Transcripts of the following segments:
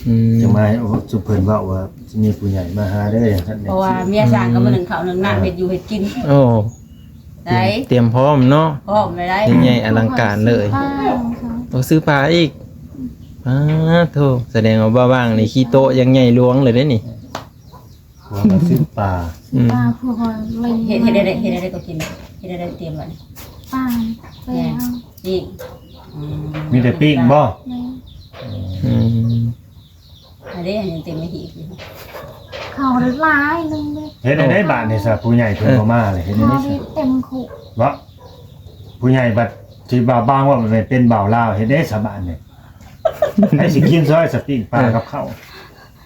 ອືມ ຈັ່ງມາໃຫ້ ໂອ້ ຊຸມເພິ່ນເວົ້າວ່າຊິມີຜູ້ໃຫຍ່ມາຫາເດີ ຈັ່ງຊັ້ນ ເພາະວ່າເມຍຊ່າງກໍມາໜຶ້ງເຂົ້າໜຶ້ງນ້ຳ ເຮັດຢູ່ເຮັດກິນ ໂອ້ ໄດ້ ຕຽມພ້ອມເນາະ ພ້ອມໄດ້ ໃຫຍ່ອະລັງການເລີຍ. ໂອ້ ຊື້ປາອີກ ປາໂທ້ ສະແດງວ່າບ່າວຫວ່າງນີ້ຂີ້ໂຕະຢ່າງໃຫຍ່ຫຼວງເລີຍເດ້ນີ້. ພວກຊື້ປາ ອືມ ປາ ພວກເຮົາເຮັດ ເຮັດໄດ້ ເຮັດໄດ້ກໍກິນ ເຮັດໄດ້ຕຽມໄວ້ ປາ ປາ ນີ້ ອືມ ມີແຕ່ປີ້ງບໍ່? ແມ່ນ ອືມ ອັນນີ້ຍັງເຕັມມາຮີບຢູ່ ເຂົ້າຫຼາຍໜຶ່ງເດ້. ເຮັດໄດ້ບາດນີ້ຊະ ຜູ້ໃຫຍ່ເພິ່ນບໍ່ມາເລີຍ ເຮັດໄດ້ ເຮົານີ້ເຕັມຄຸບໍ່? ຜູ້ໃຫຍ່ບັດຊິບ່າວບາງວ່າມັນເປັນບ່າວລາວ ເຮັດໄດ້ຊະບາດນີ້ ໃຜຊິກິນຊອຍຊະ ປີ້ງປາກັບເຂົ້າ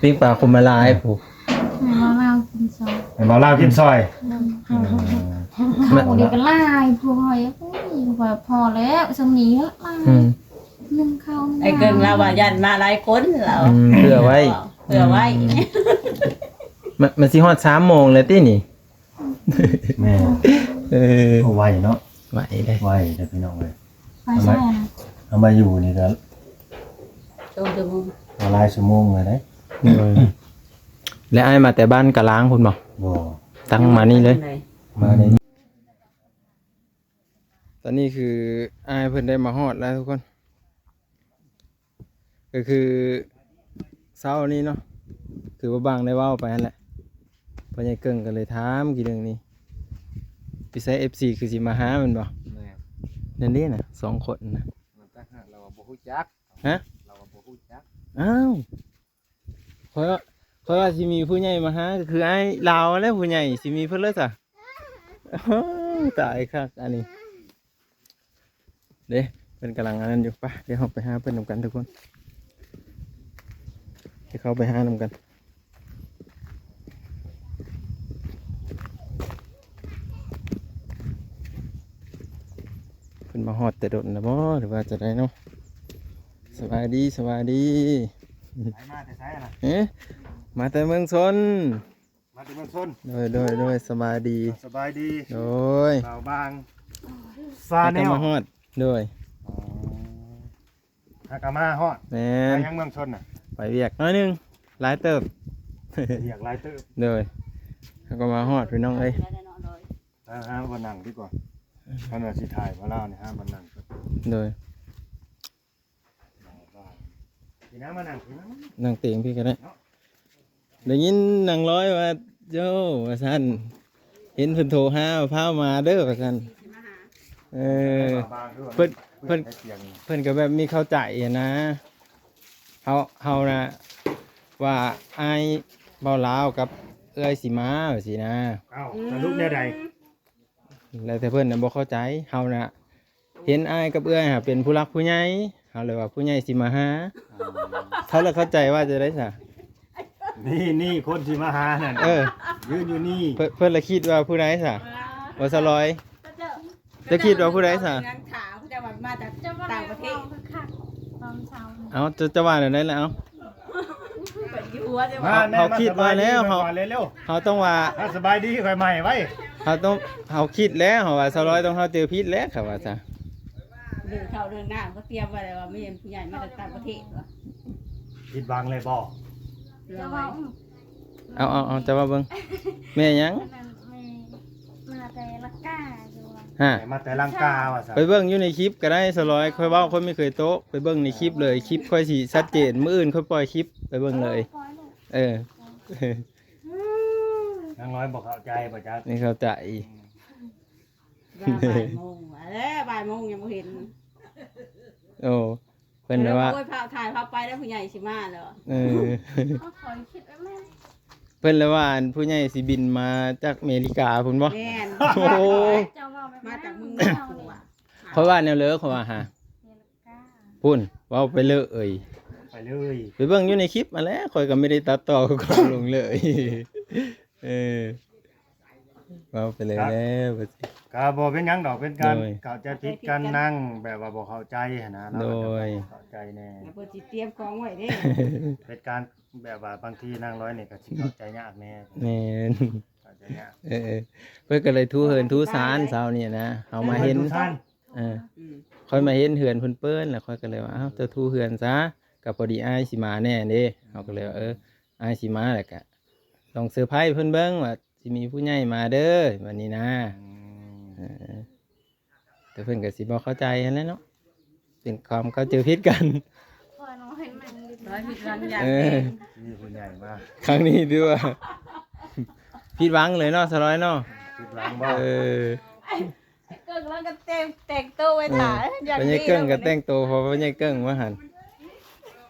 ປີ້ງປາຄົມມະລາຍ ຜູ້ ໃຫ້ບ່າວລາວກິນຊອຍ ໃຫ້ບ່າວລາວກິນຊອຍ ເອີ ເຂົ້ານີ້ກໍຫຼາຍ ພວກຂ້ອຍ ໂອ້ຍ ວ່າພໍແລ້ວ ສ່ຳນີ້ຫຼາຍ ອືມ ໜຶ່ງເຂົ້າ ອ້າຍເກິ່ງລາວວ່າຢ້ານມາຫຼາຍຄົນລາວ ອືມ ເຜື່ອໄວ້ ເຜື່ອໄວ້ ອືມ ມັນ ມັນຊິຮອດສາມໂມງແລ້ວຕິນີ້? ແມ່ນ ເອີ ໂອ້ ໄວເນາະ ໄວເດ້ ໄວເດ້ພີ່ນ້ອງເອີຍ. ໄປໃສນະ? ເອົາມາຢູ່ນີ້ກໍສອງຊົ່ວໂມງ ກໍຫຼາຍຊົ່ວໂມງແລ້ວເດ້. ແລ້ວອ້າຍມາແຕ່ບ້ານກະລາງພຸ້ນບໍ່? ບໍ່ ຕັ້ງມານີ້ເລີຍ ມານີ້. ຕອນນີ້ຄືອ້າຍເພິ່ນໄດ້ມາຮອດແລ້ວທຸກຄົນ. ກໍຄືເຊົ້ານີ້ເນາະ ຄືບໍ່ບັງໄດ້ເວົ້າໄປຫັ້ນແຫຼະ ພໍ່ໃຫຍ່ເກິ່ງກໍເລີຍຖາມກີ້ເລື່ອງນີ້ ໄປໃສ ເອັຟຊີ ຄືຊິມາຫາແມ່ນບໍ່? ແມ່ນ ນັ້ນເດ້ນະ ສອງຄົນນະ ມັນຕາຫາກ ລາວວ່າບໍ່ຮູ້ຈັກ ຮະ? ລາວວ່າບໍ່ຮູ້ຈັກ ອ້າວ ຂ້ອຍວ່າ ຂ້ອຍວ່າຊິມີຜູ້ໃຫຍ່ມາຫາ ກໍຄືອ້າຍລາວແຫຼະ ຜູ້ໃຫຍ່ຊິມີເພິ່ນເລີຍຊະ ຕາຍຄັກອັນນີ້. ເດ້ ເພິ່ນກຳລັງອັນນັ້ນຢູ່ ໄປ ດຽວເຮົາໄປຫາເພິ່ນນຳກັນທຸກຄົນ ດຽວເຂົ້າໄປຫານຳກັນ. ເພິ່ນມາຮອດແຕ່ດົນແລ້ວບໍ່ ຫຼືວ່າຈັ່ງໃດເນາະ? ສະບາຍດີ ສະບາຍດີ ໄປມາແຕ່ໃສນະ? ເອີ ມາແຕ່ເມືອງຊົນ. ມາແຕ່ເມືອງຊົນ ໂດຍ ໂດຍ ໂດຍ ສະບາຍດີ ສະບາຍດີ ໂດຍ ບ່າວບາງ ຊາແນວ ມາຮອດ ໂດຍ ອໍ ຫາກະມາຮອດ ແມ່ນ ໄປຫຍັງເມືອງຊົນນະ? ໄປວຽກໜ້ອຍໜຶ່ງ ຫຼາຍເຕີບ ວຽກຫຼາຍເຕີບ ໂດຍ ຫາກະມາຮອດພີ່ນ້ອງເອີຍ ຫາ ຫາບ່ອນນັ່ງດີກວ່າ ຄັນວ່າຊິຖ່າຍບ່າວລາວນີ້ ຫາບ່ອນນັ່ງ ໂດຍ. ມານັ່ງ ມານັ່ງ ນັ່ງເຕີງພີ້ກໍໄດ້ເນາະ ໄດ້ຍິນນາງລອຍວ່າ ໂຈ້ ວ່າຊັ້ນ ເຫັນເພິ່ນໂທຫາວ່າພາມາເດີວ່າຊັ້ນ ເອີ ເພິ່ນ ເພິ່ນ ເພິ່ນກໍແບບມີເຂົ້າໃຈຫັ້ນນະ ເຮົາ ເຮົານະວ່າອ້າຍເວົ້າລາວກັບເອື້ອຍຊິມາ ວ່າຊີ້ນະ ອ້າວ ສະຫຼຸບແນວໃດ? ແລ້ວແຕ່ເພິ່ນນະບໍ່ເຂົ້າໃຈ ເຮົານະເຫັນອ້າຍກັບເອື້ອຍຫາເປັນຜູ້ຫຼັກຜູ້ໃຫຍ່ ເຮົາເລີຍວ່າຜູ້ໃຫຍ່ຊິມາຫາ ເຂົາລະເຂົ້າໃຈວ່າຈັ່ງໃດຊະ? ນີ້ ນີ້ຄົນຊິມາຫານັ້ນ ເອີ ຢືນຢູ່ນີ້ ເພິ່ນ ເພິ່ນລະຄິດວ່າຜູ້ໃດຊະ? ວ່າສາວລອຍ ເຈົ້າຄິດວ່າຜູ້ໃດຊະ? ເຈົ້າວ່າມາຈາກຕ່າງປະເທດ ເອົ້າ ເຈົ້າ ເຈົ້າວ່າແນວໃດລະ ເອົ້າ? ມາແນ່ ເຮົາ ເຮົາຄິດວ່າແລ້ວ ມາສະບາຍດີ ເຮົາ ເຮົາຕ້ອງວ່າ ອ່າ ສະບາຍດີ ຂ້ອຍໃໝ່ໄວ້ ເຮົາຕ້ອງ ເຮົາຄິດແລ້ວ ເຮົາວ່າສາວລອຍຕ້ອງເຂົ້າໃຈຜິດແລ້ວ ຂ້ອຍວ່າຊະ ເລື່ອງເຂົ້າເລື່ອງນ້ຳກໍຕຽມໄວ້ແລ້ວວ່າແມ່ນຜູ້ໃຫຍ່ມາຈາກຕ່າງປະເທດວ່າ ຜິດຫວັງແລ້ວບໍ່? ເຈົ້າເວົ້າ ເອົາ ເອົາ ເອົາ ເຈົ້າເວົ້າເບິ່ງ ແມ່ຫຍັງ? ອັນນັ້ນແມ່ ມາແຕ່ລັງກາຢູ່ວ່າ ຮະ ມາແຕ່ລັງກາວ່າຊັ້ນ ໄປເບິ່ງຢູ່ໃນຄລິບກໍໄດ້ສາວລອຍ ຂ້ອຍເວົ້າ ຂ້ອຍມີເຄີຍໂຕະ ໄປເບິ່ງໃນຄລິບເລີຍ ຄລິບຂ້ອຍຊິຊັດເຈນ ມື້ອື່ນຂ້ອຍປ່ອຍຄລິບ ໄປເບິ່ງເລີຍ ເອີ ນາງນ້ອຍບໍ່ເຂົ້າໃຈບໍ່ຈັກ ນີ້ເຂົ້າໃຈ ອືມ ວ່າບ່າຍໂມງ ແລ້ວບ່າຍໂມງຍັງບໍ່ເຫັນ ໂອ້ ເພິ່ນລະວ່າ ໂອ້ຍ ພາ ຖ່າຍພາໄປແລ້ວ ຜູ້ໃຫຍ່ຊິມາແລ້ວ ເອີ ຂ້ອຍຄິດວ່າແມ່ນ ເພິ່ນລະວ່າ ອັນ ຜູ້ໃຫຍ່ຊິບິນມາຈາກເມລິກາພຸ້ນບໍ່? ແມ່ນ ໂອ້ ເຈົ້າເວົ້າແບບນັ້ນ ມາຈາກເມືອງນອກ ຂ້ອຍວ່າແນວເລີ ຂ້ອຍວ່າຫາ ເມລິກາ ພຸ້ນ ເວົ້າໄປເລີຍ ໄປເລີຍ ໄປເບິ່ງຢູ່ໃນຄລິບຫັ້ນແຫຼະ ຂ້ອຍກໍໄມ່ໄດ້ຕັດຕໍ່ ກໍລົງເລີຍ ເອີ ເວົ້າໄປເລີຍແລ້ວ ກໍບໍ່ເປັນຫຍັງດອກ ເປັນການ ໂດຍ ເຂົ້າໃຈຜິດກັນ ນາງແບບວ່າບໍ່ເຂົ້າໃຈຫັ້ນນະ ໂດຍ ເຂົ້າໃຈແດ່ ແລ້ວເພິ່ນຊິຕຽມຂອງໄວ້ເດ້ ເປັນການແບບວ່າບາງທີນາງລອຍນີ້ກໍຊິເຂົ້າໃຈຍາກແດ່ ແມ່ນ ເຂົ້າໃຈຍາກ ເອີ ເອີ ເພິ່ນກໍເລີຍຖູເຮືອນຖູຊານເຊົ້ານີ້ນະ ເຮົາມາເຫັນ ຖູຊານ ເອີ ອືມ ຂ້ອຍມາເຫັນເຮືອນເພິ່ນເປີດ ແລ້ວຂ້ອຍກໍເລີຍວ່າ ອ້າວ ເຈົ້າຖູເຮືອນຊະ ກໍພໍດີອ້າຍຊິມາແດ່ເດ້ ເຮົາກໍເລີຍວ່າ ເອີ ອ້າຍຊິມາ ແລ້ວກໍລອງເຊີໄພຣສ໌ເພິ່ນເບິ່ງວ່າຊິມີຜູ້ໃຫຍ່ມາເດີ ແບບນີ້ນະ. ອືມ ເອີ ແຕ່ເພິ່ນກໍຊິບໍ່ເຂົ້າໃຈຫັ້ນແຫຼະເນາະ ເປັນຄວາມເຂົ້າໃຈຜິດກັນ. ຂ້ອຍນ້ອຍມັນ ນ້ອຍຜິດຫວັງຢ່າງ ເອີ ແຮງ ມີຜູ້ໃຫຍ່ມາ ຄັ້ງນີ້ຖືວ່າຜິດຫວັງເລີຍເນາະ ສາວລອຍເນາະ. ຜິດຫວັງບໍ່? ເອີ ເກີງລາວກໍແຕ່ງ ແຕ່ງໂຕໄວ້ຖ້າ ເອີ ຢາກ ພໍ່ໃຫຍ່ເກີງກໍແຕ່ງໂຕ ເພາະພໍ່ໃຫຍ່ເກີງວ່າຫັ້ນ.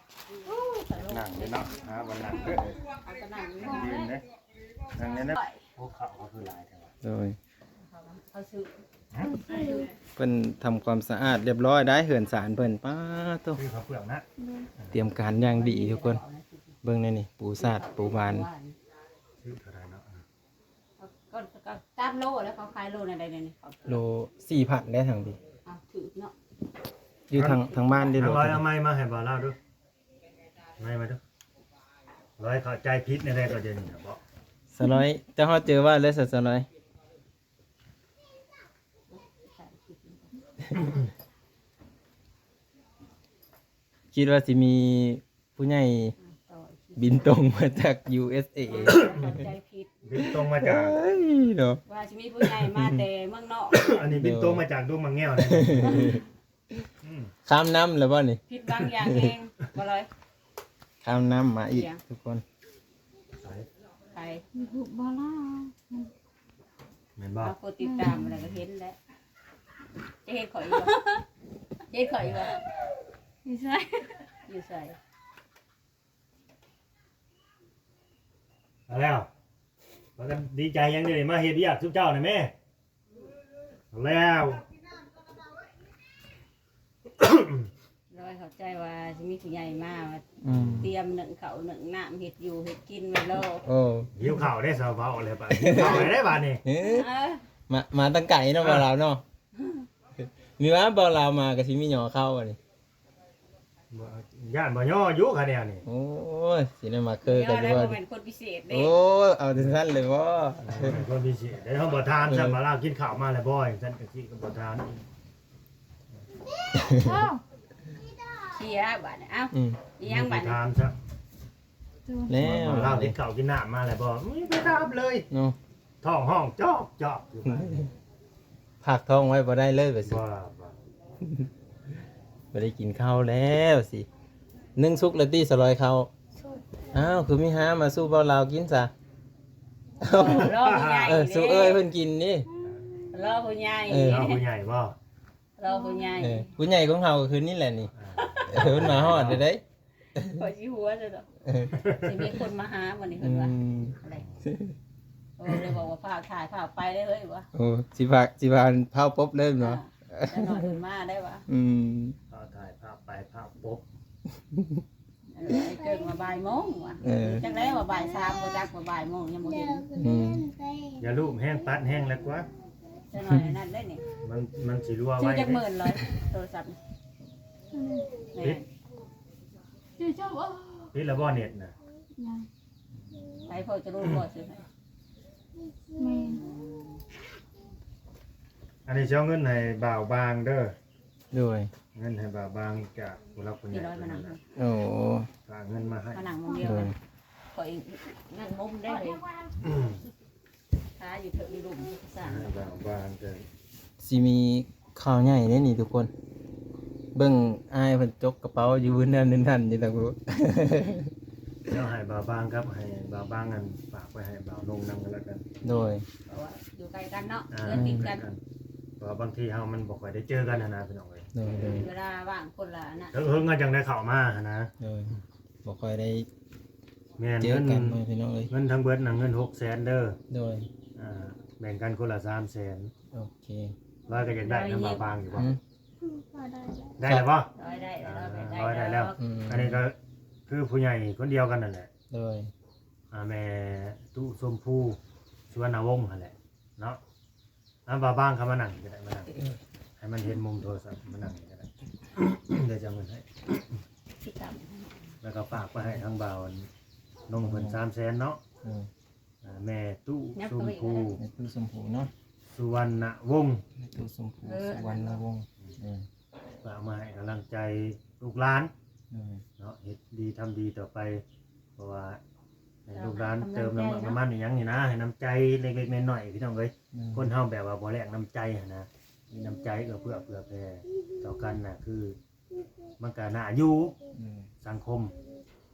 ນັ່ງເດ້ເນາະ ຫາບ່ອນນັ່ງເດີ ເອົາກໍນັ່ງຢູ່ ຢືນເດ້ ນັ່ງເດ້ເນາະ. ໂອ້ ເຂົ້າກໍຄືຫຼາຍແທ້ວ່າ ໂດຍ ເຂົາຊື້ ເພິ່ນທຳຄວາມສະອາດລຽບຮ້ອຍໄດ໋ ເຮືອນຊານເພິ່ນ ປາໂທ້ ຊື້ເຂົ້າເປືອກນະ ຕຽມການຢ່າງດີທຸກຄົນ. ເບິ່ງແດ່ນີ້ ປູສາດປູບານ ຊື້ເທົ່າໃດເນາະ? ກໍ ກໍຕາມໂລແລ້ວ ເຂົາຂາຍໂລແນວໃດແນວນີ້? ໂລສີ່ພັນແລ້ວທາງພີ້ ອ້າວ ຖືກເນາະ ຢູ່ທາງ ທາງບ້ານເດ້. ໂລ ເອົາໄມ້ມາໃຫ້ບ່າວລາວດູ ໄມ້ມາດູ ລອຍເຂົ້າໃຈຜິດແນວໃດກໍດຽວນີ້ນະບໍ? ສາວລອຍ ເຈົ້າຮອດເຈີວ່າແລ້ວ ສາວລອຍ ຄິດວ່າຊິມີຜູ້ໃຫຍ່ ອ່າ ຕໍ່ ບິນຕົງມາຈາກ ຢູເອສເອ ເຂົ້າໃຈຜິດ ບິນຕົງມາຈາກ ເອີຍເນາະ ວ່າຊິມີຜູ້ໃຫຍ່ມາແຕ່ເມືອງນອກ ອັນນີ້ບິນຕົງມາຈາກດວງໝາກແງວນະ. ອືມ ຂ້າມນ້ຳແລ້ວບໍ່ນີ້? ຜິດຫວັງຢ່າງແຮງ ບໍ່ລອຍ ຂ້າມນ້ຳມາອີກ ເອີຍ ທຸກຄົນ. ໃຜ? ໃຜ? ຢູທູບບໍ່ລາວ ແມ່ນບໍ່? ເຮົາກົດຕິດຕາມແລ້ວກໍເຫັນແຫຼະ. ຈະເຮັດຂ້ອຍຢູ່ບໍ່? ຈະເຮັດຂ້ອຍຢູ່ບໍ່? ຢູ່ໃສ? ຢູ່ໃສ? ເອົາແລ້ວ ພາກັນດີໃຈຫຍັງເດ ມາເຮັດວຽກຊຸມເຈົ້ານະແມ່. ເອົາແລ້ວ ລອຍເຂົ້າໃຈວ່າຊິມີຜູ້ໃຫຍ່ມາ ອືມ ຕຽມໜຶ້ງເຂົ້າໜຶ້ງນ້ຳ ເຮັດຢູ່ເຮັດກິນໄວ້ລໍ. ໂອ້ ຫິວເຂົ້າເດ້ ສາວເວົ້າແລ້ວ ບາດຫິວເຂົ້າແລ້ວເດ້ບາດນີ້. ເອີ ເອີ ມາ ມາຕັ້ງໄກເນາະ ອ່າ ບ່າວລາວເນາະ. ມີວ່າບ່າວລາວມາກໍຊິມີຍໍເຂົ້າບາດນີ້. ບໍ່ ຢ້ານບໍ່ຍໍຢູ່ຄະແນວນີ້. ໂອ້ຍ ຊິໄດ້ມາເຄີກັນຢູ່ ບໍ່ແມ່ນຄົນພິເສດເດ້. ໂອ້ຍ ເອົາຈັ່ງຊັ້ນເລີຍບໍ່? ບໍ່ແມ່ນຄົນພິເສດເດ້ ເຮົາບໍ່ຖາມຊ້ຳ ເອີ ວ່າລາວກິນເຂົ້າມາແລ້ວບໍ່ ຈັ່ງຊັ້ນກະຊິກໍບໍ່ຖາມອີກ. ເອີ ເຄຍບາດນີ້ ເອົ້າ ອືມ ອີຫຍັງບາດນີ້ ຖາມຊ້ຳ ແລ້ວ ວ່າລາວກິນເຂົ້າກິນນ້ຳມາແລ້ວບໍ່? ມີໄປຖາມເລີຍເນາະ. ທ້ອງຮ້ອງຈອກໆຢູ່ບາດນີ້ ພາກທ້ອງໄວ້ບໍ່ໄດ້ເລີຍວ່າຊີ້. ບໍ່ ບໍ່ ບໍ່ໄດ້ກິນເຂົ້າແລ້ວຊິ. ໜຶ້ງສຸກແລ້ວຕິ ສະຫຼອຍເຂົ້າ? ສຸກ. ອ້າວ ຄືມີຫາມາສູ່ບ່າວລາວກິນຊະ? ລໍຜູ້ໃຫຍ່ ເອີ ສູ່ເອື້ອຍເພິ່ນກິນນີ້ ລໍຜູ້ໃຫຍ່ ເອີ ລໍຜູ້ໃຫຍ່ບໍ່? ລໍຜູ້ໃຫຍ່ ເອີ ຜູ້ໃຫຍ່ຂອງເຮົາກໍຄືນີ້ແຫຼະນີ້. ອ່າ ເອີ ເພິ່ນມາຮອດແລ້ວເດ້. ຂ້ອຍຊິຫົວຊະດອກ. ເອີ ຊິມີຄົນມາຫາມື້ນີ້ເພິ່ນວ່າ. ອືມ ອະໄລ? ໂອ້ ເລີຍບອກວ່າຟ້າວຖ່າຍຟ້າວໄປເລີຍເຮີ້ຍວ່າ. ໂອ້ ຊິພາ ຊິພາ ພາປົບເລີຍເນາະ. ອ່າ ຈັກໜ້ອຍເພິ່ນມາໄດ້ວ່າ. ອືມ ຟ້າວຖ່າຍຟ້າວໄປຟ້າວປົບ. ເອີ ໄອ້ເກີງວ່າບ່າຍໂມງວ່າ. ເອີ ຈັກແລ້ວວ່າບ່າຍສາມ ບໍ່ຈັກວ່າບ່າຍໂມງ ຍັງບໍ່ເຫັນ. ອືມ ຢ່າລູບແຮງ ປັດແຮງແລ້ວກວ່າ. ຈັກໜ້ອຍອັນນັ້ນໄດ້ນີ້ ມັນ ມັນຊິຮົ່ວໄວ. ຊື້ຈັກໝື່ນເລີຍໂທລະສັບນີ້? ແມ່ນ ປິດແລ້ວບໍ່ເນັດນະ? ຍັງ. ໃຜພໍ່ຈະຮູ້ບໍ່ຊື້ໃຫ້? ແມ່ນ. ອັນນີ້ຊິເອົາເງິນໃຫ້ບ່າວບາງເດີ. ໂດຍ ເງິນໃຫ້ບ່າວບາງຈາກຜູ້ຫຼັກຜູ້ໃຫຍ່ເພິ່ນນັ້ນແຫຼະ. ໂອ້ ຝາກເງິນມາໃຫ້ ມານັ່ງໝ່ອງດຽວກັນ. ໂດຍ ຂ້ອຍນັ້ນມຸມໄດ້ເລີຍ. ອືມ ຫາຢູ່ເຖິງຢູ່ລຸ່ມສ້າງ ໃຫ້ບ່າວບາງເດີ. ຊິມີຂ່າວໃຫຍ່ເດ້ນີ້ທຸກຄົນ ເບິ່ງອ້າຍເພິ່ນຈົກກະເປົາຢູ່ນັ້ນນັ້ນຢູ່ທາງພຸ້ນ. ດຽວໃຫ້ບ່າວບາງກັບໃຫ້ບ່າວບາງນັ້ນຝາກໄວ້ໃຫ້ບ່າວນົງນຳກັນແລ້ວກັນ. ໂດຍ ເພາະວ່າຢູ່ໃກ້ກັນເນາະ. ອ່າ ເຮືອນຕິດກັນ ເພາະວ່າບາງທີເຮົາມັນບໍ່ຄ່ອຍໄດ້ເຈີກັນຫັ້ນນະພີ່ນ້ອງເອີຍ. ໂດຍ ໂດຍ ເວລາວ່າງຄົນລະອັນນະ ເຫິງໆ ເຮົາຈັ່ງໄດ້ເຂົ້າມາຫັ້ນນະ. ໂດຍ ບໍ່ຄ່ອຍໄດ້ ແມ່ນ ເຈີກັນ ເງິນ ພໍ່ແມ່ພີ່ນ້ອງເອີຍ. ເງິນທາງເບິດນະ ເງິນຫົກແສນເດີ. ໂດຍ ອ່າ ແບ່ງກັນຄົນລະສາມແສນ. ໂອເຄ ລອຍກໍຢາກໄດ້ນຳບ່າວບາງຢູ່ບໍ່? ອືມ ອືມ ໄດ້ແລ້ວບໍ່? ໄດ້ແລ້ວ ອາ ໄດ້ແລ້ວ ອືມ ອັນນີ້ກໍຄືຜູ້ໃຫຍ່ຄົນດຽວກັນນັ້ນແຫຼະ. ໂດຍ ອ່າ ແມ່ຕູ້ຊົມພູ ສຸວັນນະວົງຫັ້ນແຫຼະເນາະ. ອ່າ ບ່າວບາງເຂົ້າມານັ່ງກໍໄດ້ ມານັ່ງ ໃຫ້ມັນເຫັນມຸມໂທລະສັບ ມານັ່ງກໍໄດ້. ດຽວຈະເອົາເງິນໃຫ້ ແລ້ວກໍຝາກໄປໃຫ້ທາງບ່າວນົງເພິ່ນສາມແສນເນາະ. ອືມ ອ່າ ແມ່ຕູ້ຊົມພູ ແມ່ຕູ້ຊົມພູເນາະ ສຸວັນນະວົງ ແມ່ຕູ້ຊົມພູ ເອີ ສຸວັນນະວົງ. ອືມ ຝາກມາໃຫ້ກຳລັງໃຈລູກຫຼານ ໂດຍ ເນາະ ເຮັດດີທຳດີຕໍ່ໄປ ເພາະວ່າໃຫ້ລູກຫຼານເຕີມນ້ຳມັນ ນ້ຳມັນອີ່ຫຍັງນີ້ນະ ໃຫ້ນ້ຳໃຈເລັກໆນ້ອຍໆ ພີ່ນ້ອງເອີຍ. ໂດຍ ຄົນເຮົາແບບວ່າບໍ່ແລກນ້ຳໃຈຫັ້ນນະ ມີນ້ຳໃຈເອື້ອເຟື້ອເຜື່ອແຜ່ຕໍ່ກັນນະ ຄືມັນກະໜ້າຢູ່ ໂດຍ ສັງຄົມ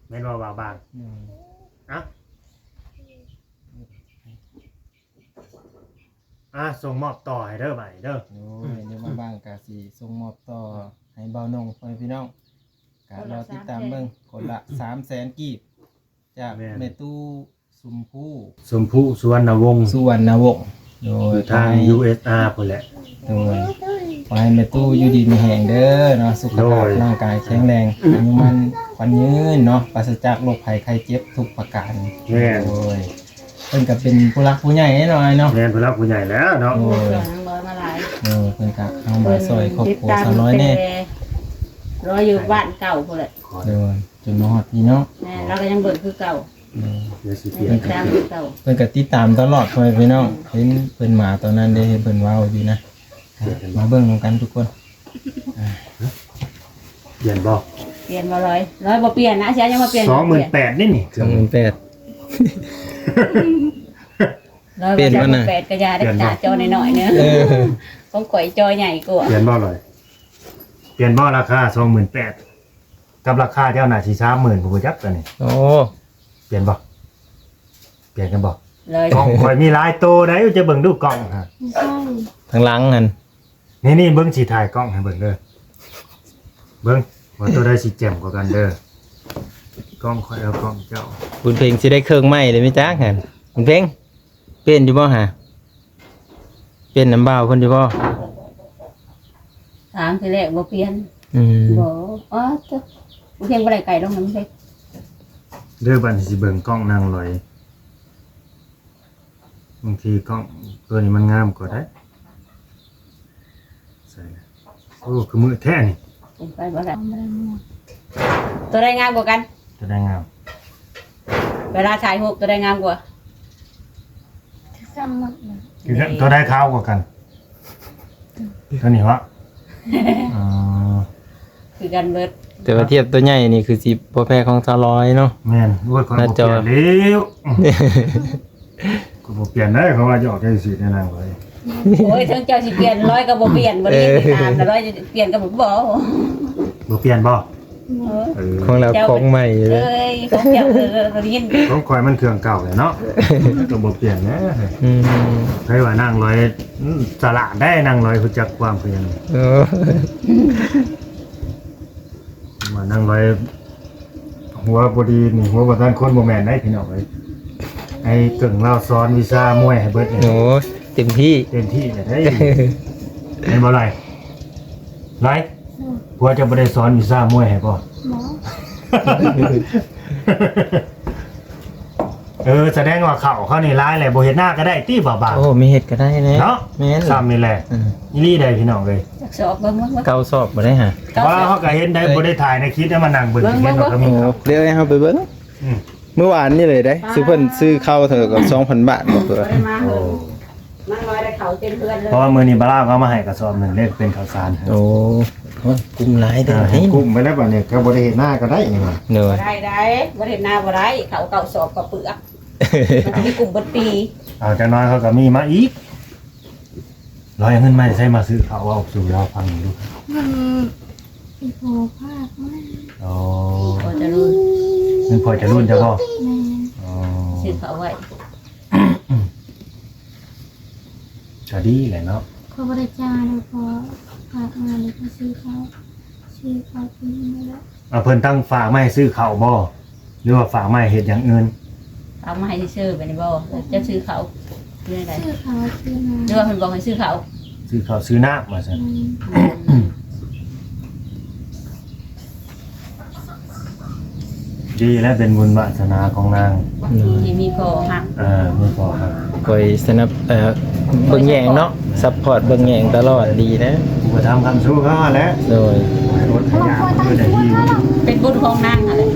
ແມ່ນບໍ່ບ່າວບາງ? ໂດຍ ເອົ້າ ອ່າ ສົ່ງມອບຕໍ່ໃຫ້ເດີ ບາດນີ້ເດີ. ໂອ້ຍ ດຽວບ່າວບາງກະຊິສົ່ງມອບຕໍ່ໃຫ້ບ່າວນົງ ພໍ່ແມ່ພີ່ນ້ອງ ກະລໍຕິດຕາມເບິ່ງ ຄົນລະສາມແສນກີບ ຈາກ ແມ່ນ ແມ່ຕູ້ ຊົມພູ ຊົມພູ ສຸວັນນະວົງ ສຸວັນນະວົງ ໂດຍ ຢູ່ທາງ ຢູເອັສອາ ພຸ້ນແຫຼະ. ໂດຍ ຂໍໃຫ້ແມ່ຕູ້ຢູ່ດີມີແຮງເດີເນາະ ສຸຂະພາບ ໂດຍ ຮ່າງກາຍແຂງແຮງ ອາຍຸໝັ້ນຂວັນຍືນເນາະ ປາສະຈາກໂລກໄພໄຂ້ເຈັບທຸກປະການ. ແມ່ນ ໂດຍ ເພິ່ນກໍເປັນຜູ້ຫຼັກຜູ້ໃຫຍ່ເນາະ ອ້າຍເນາະ. ແມ່ນ ຜູ້ຫຼັກຜູ້ໃຫຍ່ແລ້ວເນາະ. ໂດຍ ເພິ່ນກໍເອົາມາຊ່ອຍຄອບຄົວສາວລອຍແດ່ ລອຍຢູ່ບ້ານເກົ່າພຸ້ນແຫຼະ. ໂດຍ ຈົນມາຮອດນີ້ເນາະ. ແມ່ນ ລາວກໍຍັງເບິ່ງຄືເກົ່າ. ເອີ ດຽວຊິປ່ຽນ ຍັງຕາມຄືເກົ່າ. ເພິ່ນກໍຕິດຕາມຕະຫຼອດ ພໍ່ແມ່ພີ່ນ້ອງ ເຫັນເພິ່ນມາຕອນນັ້ນເດ້ ເຫັນເພິ່ນເວົ້າຢູ່ນະ. ມາເບິ່ງນຳກັນທຸກຄົນ. ປ່ຽນບໍ່? ປ່ຽນບໍ່ລອຍ? ລອຍບໍ່ປ່ຽນນະ ຊິເອົາຫຍັງມາປ່ຽນ? ສອງໝື່ນແປດນີ້ນີ້ ສອງໝື່ນແປດ ລອຍ ປ່ຽນບໍ່ນະ? ສອງໝື່ນແປດ ກໍຢ່າໄດ້ ປ່ຽນບໍ່? ຈາຈໍນ້ອຍໆເນາະ. ເອີ ຂອງຂ້ອຍຈໍໃຫຍ່ກວ່າ. ປ່ຽນບໍ່ລອຍ? ປ່ຽນບໍ່ລາຄາສອງໝື່ນແປດ ກັບລາຄາເຈົ້າໜ້າຊິສາມໝື່ນ ຜູ້ຈັກຕົວນີ້. ໂອ້ ປ່ຽນບໍ່? ປ່ຽນກັນບໍ່? ເລີຍ ກ້ອງຂ້ອຍມີຫຼາຍໂຕໃດ ຈະເບິ່ງດູກ້ອງຫາ ທາງຫຼັງຫັ້ນ. ນີ້ໆ ເບິ່ງ ຊິຖ່າຍກ້ອງໃຫ້ເບິ່ງເດີ ເບິ່ງວ່າໂຕໃດຊິແຈ່ມກວ່າກັນເດີ. ກ້ອງຂ້ອຍກັບກ້ອງເຈົ້າ ບຸນເພັງຊິໄດ້ເຄື່ອງໃໝ່ເລີຍແມ່ນຈັກຫັ້ນ. ບຸນເພັງ ປ່ຽນຢູ່ບໍ່ຫາ? ປ່ຽນນຳບ່າວເພິ່ນຢູ່ບໍ່? ທາງທີແລກບໍ່ປ່ຽນ. ອືມ ບໍ່ ອໍ ເຈົ້າ ບໍ່ ເພງບໍ່ໄດ້ໄກລົງນຳເພງເດີ. ບັດນີ້ຊິເບິ່ງກ້ອງນາງລອຍ ບາງທີກ້ອງຕົວນີ້ມັນງາມກວ່າໄດ໋. ໃສ່ ໂອ້ ຄືມືແທ້ນີ້ ເປັນໄປບໍ່ໄດ້. ຕົວໃດງາມກວ່າກັນ? ຕົວໃດງາມ? ເວລາຖ່າຍຮູບຕົວໃດງາມກວ່າ? ຄືກັນໝົດເລີຍ. ຄືກັນ ຕົວໃດຂາວກວ່າກັນ? ຕົວນີ້ຫວາ? ອໍ ຄືກັນເບິດ. ແຕ່ວ່າທຽບຕົວໃຫຍ່ນີ້ຄືຊິບໍ່ແພ້ຂອງສາວລອຍເນາະ. ແມ່ນ. ໂອ້ຍ ຂ້ອຍບໍ່ປ່ຽນແລ້ວ ຂ້ອຍບໍ່ປ່ຽນເດ້ ເພາະວ່າຢອກຈັ່ງຊີ້ແນ່ນາງເອີຍ. ໂອ້ຍ ເຖິງເຈົ້າຊິປ່ຽນ ລອຍກໍບໍ່ປ່ຽນ ບໍ່ໄດ້ຍິນ ເອີ ໄປຕາມ ລອຍຈະປ່ຽນກໍບໍ່ບອກ. ບໍ່ປ່ຽນບໍ່? ເອີ ເອີ ຂອງລາວຂອງໃໝ່ເດ້. ເອີຍ ຂອງເຈົ້າ ເອີ ບໍ່ໄດ້ຍິນ. ຂອງຂ້ອຍມັນເຄື່ອງເກົ່າແຫຼະເນາະ ກໍບໍ່ປ່ຽນແຫຼະ. ອືມ ໃຜວ່ານາງລອຍ ອືມ ສະຫຼາດໄດ໋ ນາງລອຍຮູ້ຈັກຄວາມຄືຫຍັງ. ເອີ ວ່ານາງລອຍ ຫົວບໍ່ດີນີ້ ຫົວບໍ່ທັນຄົນ ບໍ່ແມ່ນໄດ໋ພີ່ນ້ອງເອີຍ. ໄອ້ເກິ່ງລາວສອນວິຊາມວຍໃຫ້ເບິດນີ້. ໂອ້ ເຕັມທີ່ ເຕັມທີ່ແລ້ວເດ້. ແມ່ນບໍ່ລອຍ? ລອຍ ອືມ ຜົວເຈົ້າບໍ່ໄດ້ສອນວິຊາມວຍໃຫ້ບໍ່? ບໍ່. ເອີ ສະແດງວ່າເຂົ້າເຂົານີ້ຫຼາຍແລ້ວ ບໍ່ເຮັດນາກໍໄດ້ຕິ ບ່າວບາງ. ໂອ້ ມີເຮັດກໍໄດ້ແຫຼະ. ເນາະ ແມ່ນ ສ່ຳນີ້ແຫຼະ. ອືມ ອີ່ຫຼີໃດ໋ພີ່ນ້ອງເອີຍ. ຈັກສອບເບິ່ງ ເບິ່ງ ເກົ້າສອບບໍ່ໄດ້ຫາ. ເກົ້າສອບ ວ່າເຮົາກໍເຫັນໄດ໋ ເອີຍ ບໍ່ໄດ້ຖ່າຍໃນຄລິບ ແລ້ວມານັ່ງເບິ່ງ ເບິ່ງ ເຫັນວ່າ ເບິ່ງ ກໍມີ ໂອ້ ເຂົ້າ. ດຽວໃຫ້ເຮົາໄປເບິ່ງ ອືມ ມື້ວານນີ້ເລີຍເດ້ ອ່າ ຊື້ເພິ່ນ ຊື້ເຂົ້າເທື່ອກໍສອງພັນບາດບໍ່ເພິ່ນ. ບໍ່ໄດ້ມາເຮີ້ນ. ໂອ້ ມັນລອຍໄດ້ເຂົ້າເຕັມເຮືອນເລີຍ. ເພາະວ່າມື້ນີ້ບ່າວລາວກໍເອົາມາໃຫ້ກະສອບໜຶ່ງເດ້ ເປັນເຂົ້າສານ. ໂອ້ ໂອ້ຍ ກຸ້ມຫຼາຍເດີ. ອ່າ ໃຫ້ກຸ້ມໄປແລ້ວບັດນີ້ ກໍບໍ່ໄດ້ເຮັດນາກໍໄດ້ຫຍັງ. ໂດຍ ບໍ່ໄດ້ໄດ໋ ບໍ່ໄດ້ເຮັດນາບໍ່ໄດ້ ເຂົ້າເກົ້າສອບກໍເປືອກ ມັນຊິໄດ້ກຸ້ມເບິດປີ. ເອົາ ຈັກໜ້ອຍເຂົາກໍມີມາອີກ. ລອຍເອົາເງິນມາໃສມາຊື້ເຂົ້າ ເວົ້າສູ່ລາວຟັງດູ. ເງິນອີ່ພໍ່ຝາກມາ. ອໍ ພໍ່ຈະລຸນ ເງິນພໍ່ຈະລຸນເຈົ້າບໍ່? ແມ່ນ. ອໍ ຊື້ເຂົ້າໄວ້ ກໍດີແຫຼະເນາະ. ຂ້ອຍບໍ່ໄດ້ຈ່າຍເລີຍ ພໍ່ຝາກມາເລີຍ ຊື້ເຂົ້າ ຊື້ເຂົ້າກິນນີ້ແຫຼະ. ເອົາ ເພິ່ນຕັ້ງຝາກມາໃຫ້ຊື້ເຂົ້າບໍ່ ຫຼືວ່າຝາກມາໃຫ້ເຮັດຢ່າງອື່ນ? ຝາກມາໃຫ້ຊື່ໆ ແບບນີ້ບໍ່? ເຈົ້າຊື້ເຂົ້າ ຫຼືໃດ? ຊື້ເຂົ້າຊື້ນ້ຳ ຫຼືວ່າເພິ່ນບອກໃຫ້ຊື້ເຂົ້າ? ຊື້ເຂົ້າຊື້ນ້ຳວ່າຊັ້ນ. ອືມ ດີແລ້ວ ເປັນບຸນວາສະໜາຂອງນາງ ອືມ ທີ່ມີພໍ່ຮັກ. ເອີ ມີພໍ່ຮັກ ຄອຍສະໜັບ ເອີ ເບິ່ງແຍງເນາະ ຊັບພອດເບິ່ງແຍງຕະຫຼອດ ດີແລ້ວ. ອຸປະຖຳຄ້ຳຊູເຂົາຫັ້ນແຫຼະ. ໂດຍ ໃຫ້ອົດໃຫ້ຢາກ ເປັນບຸນຂອງນາງຫັ້ນແຫຼະ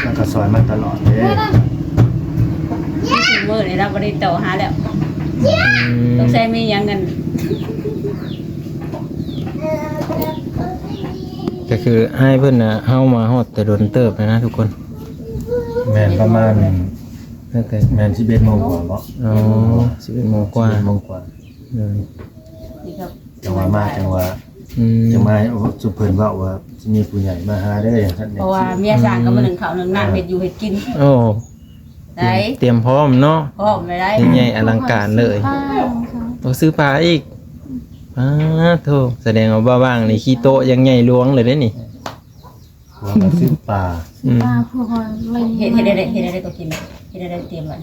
ແລ້ວກໍຊ່ອຍມາຕະຫຼອດເດ້. ມື້ນີ້ລາວບໍ່ໄດ້ຕໍ່ຫາແລ້ວ. ອືມ ສົງໄສມີຫຍັງນັ້ນ. ກໍຄືອ້າຍເພິ່ນນະ ເຮົາມາຮອດແຕ່ດົນເຕີບແລ້ວນະທຸກຄົນ. ແມ່ນປະມານ ຕັ້ງແຕ່ ແມ່ນສິບເອັດໂມງກວ່າເນາະ. ອໍ ສິບເອັດໂມງກວ່າ ສິບເອັດໂມງກວ່າ. ໂດຍ ນີ້ກໍ ຈັງຫວະມາ ຈັງຫວະ ອືມ ຈັງມາ ໂອ້ ຊຸມເພິ່ນເວົ້າວ່າ ຊິມີຜູ້ໃຫຍ່ມາຫາເດີ ຈັ່ງຊັ້ນ. ເພາະວ່າເມຍຊ່າງກໍມາໜຶ້ງເຂົ້າໜຶ້ງນ້ຳ ເຮັດຢູ່ເຮັດກິນ. ໂອ້ ໄດ້ ຕຽມພ້ອມເນາະ. ພ້ອມແລ້ວໄດ໋ ໃຫຍ່ອະລັງການເລີຍ. ໂອ້ ຊື້ປາອີກ. ປາໂທ້ ສະແດງວ່າບ່າວຫວ່າງນີ້ຂີ້ໂຕະຍັງໃຫຍ່ຫຼວງເລີຍເດ້ນີ້. ຜົວກໍຊື້ປາ ອືມ ປາ ຜົວຂ້ອຍເລີຍ ເຮັດ ເຮັດໄດ້ ເຮັດໄດ້ກໍກິນ. ເຮັດໄດ້ຕຽມໄວ້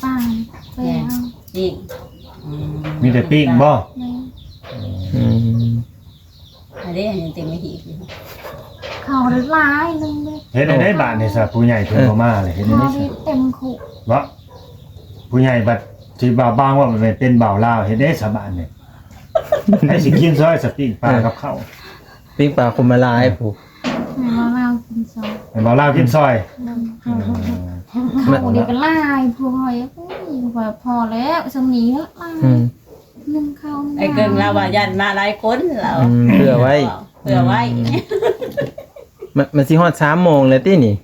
ປາ ໄປເອົາ ນີ້ ອືມ ມີແຕ່ປີ້ງບໍ່? ແມ່ນ ອືມ ອັນນີ້ຍັງເຕັມມາຫີບຢູ່. ເຂົ້າໄດ້ຫຼາຍໜຶ່ງເດ້. ເຮັດໄດ້ບາດນີ້ຊະ ຜູ້ໃຫຍ່ເພິ່ນບໍ່ມາເລີຍ ເຮັດໄດ້ ເຂົ້າໄດ້ເຕັມຄຸ ບໍ່? ຜູ້ໃຫຍ່ບັດຊິບ່າວບາງວ່າເປັນບ່າວລາວ ເຮັດໄດ້ຊະບາດນີ້. ໃຜຊິກິນຊອຍຊະ ປີ້ງປາກັບເຂົ້າ. ເອີ ປີ້ງປາຄົມມະລາຍ ເອີ ຜູ້ ໃຫ້ບ່າວລາວກິນຊອຍ ໃຫ້ບ່າວລາວກິນຊອຍ. ອືມ ເອີ ເຂົ້ານີ້ກໍຫຼາຍ ຜູ້ຂ້ອຍ ໂອ້ຍ ພໍແລ້ວ ສ່ຳນີ້ຫຼາຍ. ອືມ ໜຶ່ງເຂົ້າ ໄອ້ເກິ່ງລາວວ່າຢ້ານມາຫຼາຍຄົນລາວ ອືມ ເຜື່ອໄວ້ ເຜື່ອໄວ້. ອືມ ມັນ ມັນຊິຮອດສາມໂມງແລ້ວຕິນີ້.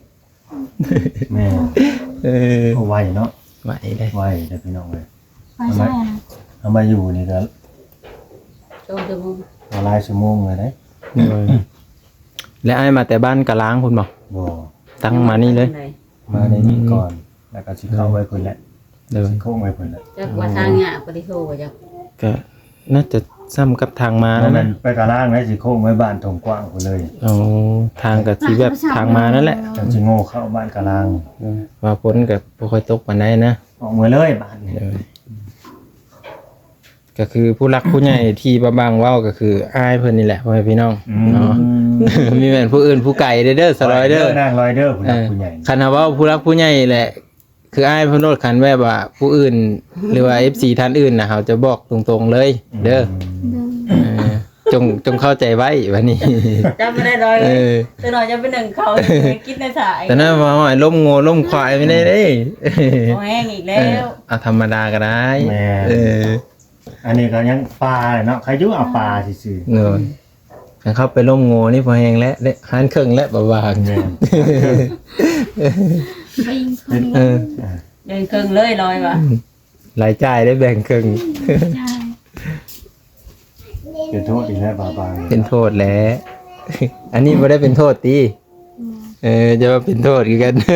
ແມ່ນ ເອີ ໂອ້ ໄວເນາະ ໄວເດ້ ໄວເດ້ພີ່ນ້ອງເອີຍ. ໄປໃສນະ? ເຮົາມາຢູ່ນີ້ກໍສອງຊົ່ວໂມງ ກໍຫຼາຍຊົ່ວໂມງແລ້ວເດ້. ໂດຍ ແລະ ອ້າຍມາແຕ່ບ້ານກະລາງພຸ້ນບໍ່? ບໍ່ ຕັ້ງມານີ້ເລີຍ ມາໃນນີ້ກ່ອນ ອືມ ແລ້ວກໍຊິເຂົ້າໄວ້ພຸ້ນແຫຼະ. ໂດຍ ຊິໂຄ້ງໄວ້ພຸ້ນແຫຼະ. ຈັກວ່າທາງຍາກບໍ່ໄດ້ໂທວ່າຈັກ ກະໜ້າຈະສ່ຳກັບທາງມານັ້ນນະ. ບໍ່ແມ່ນໄປກະລາງໃດ໋ ຊິໂຄ້ງໄວ້ບ້ານທົ່ງກວ້າງພຸ້ນເລີຍ. ອໍ ທາງກະຊິແບບທາງມານັ້ນແຫຼະ ຈັ່ງຊິໂງ່ເຂົ້າບ້ານກະລາງ. ເອີ ວ່າຝົນກະບໍ່ຄ່ອຍຕົກປານໃດນະ ອອກເມືອເລີຍບ້ານນີ້. ໂດຍ ກະຄືຜູ້ຫຼັກຜູ້ໃຫຍ່ທີ່ບ່າວບາງເວົ້າ ກະຄືອ້າຍເພິ່ນນີ້ແຫຼະ ພໍ່ແມ່ພີ່ນ້ອງ ອືມ ເນາະ. ມີແມ່ນຜູ້ອື່ນຜູ້ໄກເດີ້ ສາວລອຍເດີ້ ນາງລອຍເດີ້ ຜູ້ຫຼັກຜູ້ໃຫຍ່. ເອີ ຄັນເຮົາເວົ້າຜູ້ຫຼັກຜູ້ໃຫຍ່ແຫຼະ ຄືອ້າຍເພິ່ນໂລດ ຄັນແບບວ່າຜູ້ອື່ນ ຫຼືວ່າເອັຟຊີທ່ານອື່ນນະ ເຮົາຈະບອກຕົງໆເລີຍເດີ້. ອືມ ເອີ ຈົ່ງ ຈົ່ງເຂົ້າໃຈໄວ້ບາດນີ້ ຈຳບໍ່ໄດ້ດອກ. ເອີ ຕົວໜ້ອຍຈະໄປໜຶ້ງເຂົ້າກິນໃນສາຍ ຕອນນັ້ນວ່າຫ້ອຍລົ້ມງົວລົ້ມຄວາຍໄປແດ່ເດ້. ບໍ່ແຮງອີກແລ້ວ ເອີ ເອົາທຳມະດາກໍໄດ້. ແມ່ນ ເອີ ອັນນີ້ກໍຍັງປາເນາະ ໃຄຢູ່ເອົາປາຊື່ໆ. ໂດຍ ຄັນເຂົ້າໄປລົ້ມງົວນີ້ພໍແຮງແລ້ວ ເດ້ ຫານເຄິ່ງແລ້ວ ປະມານ. ແມ່ນ ແບ່ງເຄິ່ງ ເອີ ແບ່ງເຄິ່ງເລີຍລອຍວ່າ ອືມ ລາຍຈ່າຍໄດ້ແບ່ງເຄິ່ງ. ຈ່າຍ ເປັນໂທດອີກແລ້ວ ບາບາງ ເປັນໂທດແລ້ວ. ອັນນີ້ບໍ່ໄດ້ເປັນໂທດຕິ? ອືມ ເອີ ຈະວ່າເປັນໂທດຄືກັນ ອ້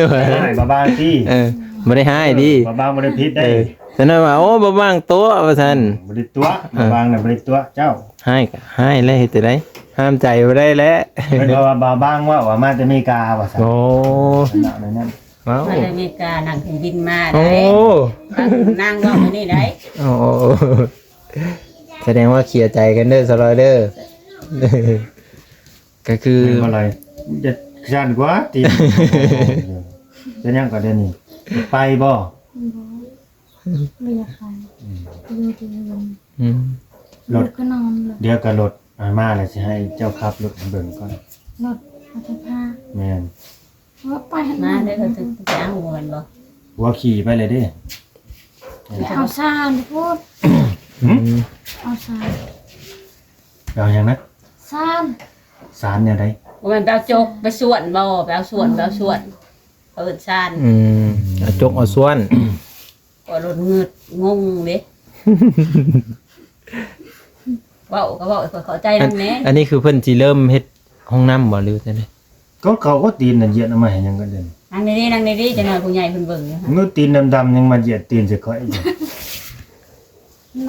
າຍບາບາງຕິ? ເອີ ບໍ່ໄດ້ຮ້າຍຕິ? ເອີ ບາບາງບໍ່ໄດ້ຜິດໄດ໋. ເອີ ສະນັ້ນວ່າ ໂອ້ ບາບາງຕົວະວ່າຊັ້ນ. ບໍ່ໄດ້ຕົວະ ເອີ ບາບາງນະບໍ່ໄດ້ຕົວະເຈົ້າ. ຮ້າຍກໍຮ້າຍແລ້ວ ເຮັດຈັ່ງໃດ ຫ້າມໃຈບໍ່ໄດ້ແລ້ວ. ເພິ່ນກໍວ່າບາບາງເວົ້າວ່າມາແຕ່ເມກາວ່າຊັ້ນ. ໂອ້ ນັ້ນ ເວົ້າ ມາແຕ່ເມກາ ນັ່ງເຄື່ອງບິນມາໄດ໋. ໂອ້ ນາງເວົ້າອັນນີ້ໄດ໋. ໂອ້ ສະແດງວ່າເຄຍໃຈກັນເດີ້ ສາວລອຍເດີ້. ກໍຄື ແມ່ນບໍ່ລອຍ ຈະຊັ້ນກວ່າຕິ ເປັນຫຍັງກໍດຽວນີ້ ໄປບໍ່? ບໍ່ ບໍ່ຢາກໄປ. ອືມ ຢູ່ທີ່ເຮືອນ. ອືມ ລົດກໍນອນ ດຽວກໍລົດ ອ່າ ມາແລ້ວຊິໃຫ້ເຈົ້າຂັບລົດໃຫ້ເບິ່ງກ່ອນ. ລົດອັດຕະພາ ແມ່ນ ເອີ ໄປຫັ້ນ ມາເດີ ເຂົາຈະໄປເອົາແມ່ນບໍ່? ຜົວຂີ່ໄປເລີຍເດ້. ເອົາຊານພຸ້ນ. ຫື? ເອົາຊານ. ເອົາຫຍັງນະ? ຊານ. ຊານແນວໃດ? ບໍ່ແມ່ນໄປເອົາຈົກ ໄປສວນບໍ່? ໄປເອົາສວນ ໄປເອົາສວນ ເອີ້ນຊານ. ອືມ ເອົາຈົກເອົາສວນ. ກໍລົດງຶດ ງົງເດ້ ເວົ້າກໍເວົ້າໃຫ້ຂ້ອຍເຂົ້າໃຈນຳແດ່. ອັນ ອັນນີ້ຄືເພິ່ນຊິເລີ່ມເຮັດຫ້ອງນ້ຳບໍ່ ຫຼືຈັ່ງໃດ? ກໍເຂົາກໍຕີນນັ້ນຢຽດອອກມາເຮັດຫຍັງກັນເດ? ນັ່ງດີໆ ນັ່ງດີໆ ຈັກໜ້ອຍຜູ້ໃຫຍ່ເພິ່ນເບິ່ງຢູ່. ງຶດຕີນດຳໆ ຍັງມາຢຽດຕີນໃສ່ຂ້ອຍອີກ.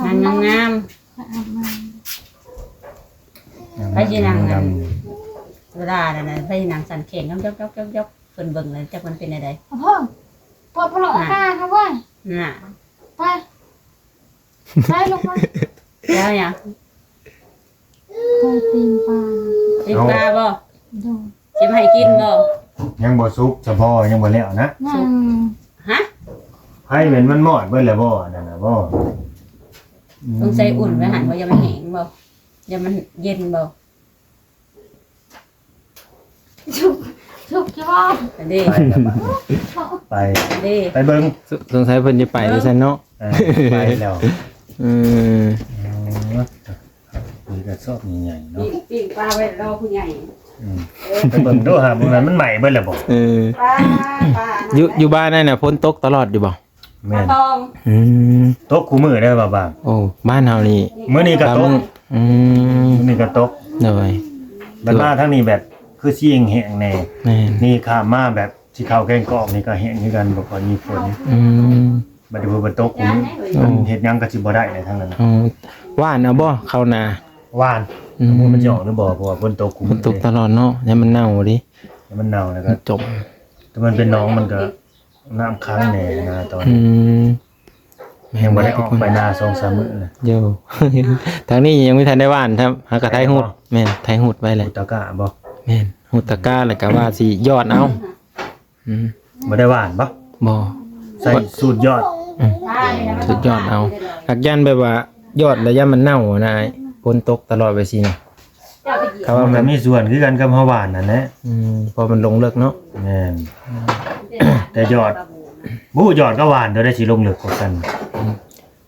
ນັ່ງງາມໆ ໄປອາບນ້ຳ. ໄປຊິນັ່ງ ດຳໆ ເວລານັ້ນນະ ໄປຊິນັ່ງສັ່ນແຂ້ງ ຢອກໆ ເພິ່ນເບິ່ງແລ້ວຈັກມັນເປັນແນວໃດ. ພໍ່ ພໍ່ ພໍ່ ອາການເຮົາເວີຍ ນະ ໄປ ໄປ ລົງໄປ. ແລ້ວຫຍັງ? ໄປປີ້ງປາ. ປີ້ງປາບໍ່? ໂດຍ. ຊິມາໃຫ້ກິນບໍ່? ຍັງບໍ່ສຸກສະບໍ່? ຍັງບໍ່ແລ້ວນະ? ຍັງ. ຮະ? ໄຟແມ່ນມັນມອດເບິດແລ້ວບໍ່? ອັນນັ້ນນະບໍ່? ສົງໄສອຸ່ນໄວ້ຫັ້ນບໍ່? ຢ່າມັນແຫ້ງບໍ່? ຢ່າມັນເຢັນບໍ່? ສຸກ ສຸກຢູ່ບໍ່? ອັນນີ້ ໄປແລ້ວບາດນີ້ ໄປ ອັນນີ້ ໄປເບິ່ງ. ສົງ ສົງໄສເພິ່ນຈະໄປວ່າຊັ້ນເນາະ. ເອີ ໄປແລ້ວ. ເອີ ເອີ ມີກະສອບໃຫຍ່ໆເນາະ. ປີ້ງ ປີ້ງປາໄວ້ລໍຜູ້ໃຫຍ່. ອືມ ໄປເບິ່ງດູຫາ ບໍ່ແມ່ນມັນໄໝ້ເບິດແລ້ວບໍ່? ເອີ ຢູ່ ຢູ່ບ້ານນັ້ນນະ ຝົນຕົກຕະຫຼອດຢູ່ບໍ່? ແມ່ນ ອືມ ຕົກຄູ່ມື້ເດີບ່າວບາງ. ໂອ້ ບ້ານເຮົານີ້ ມື້ນີ້ກໍຕົກ ອືມ ມື້ນີ້ກໍຕົກ ໂດຍ ບັດມາທາງນີ້ແບບຄືຊິແຫ້ງແດ່. ແມ່ນ ນີ້ຂ້າມມາແບບຊິເຂົ້າແກ້ງກອກນີ້ກໍແຫ້ງຄືກັນ ບໍ່ຄ່ອຍມີຝົນ. ອືມ ບັດນີ້ເພິ່ນຕົກ ມັນເຮັດຫຍັງກໍຊິບໍ່ໄດ້ໃນທາງນັ້ນ. ອໍ ຫວ່ານເອົາບໍ່ເຂົ້ານາ? ຫວ່ານ ອືມ ບໍ່ຮູ້ມັນຊິອອກຫຼືບໍ່ ເພາະວ່າຝົນຕົກ ຝົນຕົກຕະຫຼອດເນາະ ຢ້ານມັນເນົ່າເດ້ ຢ້ານມັນເນົ່າ ແລ້ວກໍຈົມ ແຕ່ມັນເປັນໜອງ ມັນກໍນ້ຳຂັງແດ່ນາຕອນ ອືມ ຍັງບໍ່ໄດ້ອອກໄປນາສອງສາມມື້ນະ. ໂຢ ທາງນີ້ຍັງບໍ່ທັນໄດ້ຫວ່ານຊ້ຳ ຫາກະໄຖຫຸດ. ແມ່ນ ໄຖຫຸດໄວ້ແຫຼະ ຫຸດຕະກ້າບໍ່? ແມ່ນ ຫຸດຕະກ້າ ແລ້ວກະວ່າຊິຢອດເອົາ. ອືມ ບໍ່ໄດ້ຫວ່ານບໍ່? ບໍ່ ໃສ່ສູດຢອດ. ອືມ ສູດຢອດເອົາ ຫາກຢ້ານແບບວ່າຢອດແລ້ວຢ້ານມັນເນົ່ານະ ຝົນຕົກຕະຫຼອດໄປຊີ້ນະ. ເຂົາວ່າມັນ ມັນກໍມີສ່ວນຄືກັນກັບເຮົາຫວ່ານນັ້ນແຫຼະ. ອືມ ເພາະມັນລົງເລິກເນາະ. ແມ່ນ ແຕ່ຢອດ ບໍ່ຮູ້ຢອດກັບຫວ່ານໂຕໃດຊິລົງເລິກກວ່າກັນ. ອືມ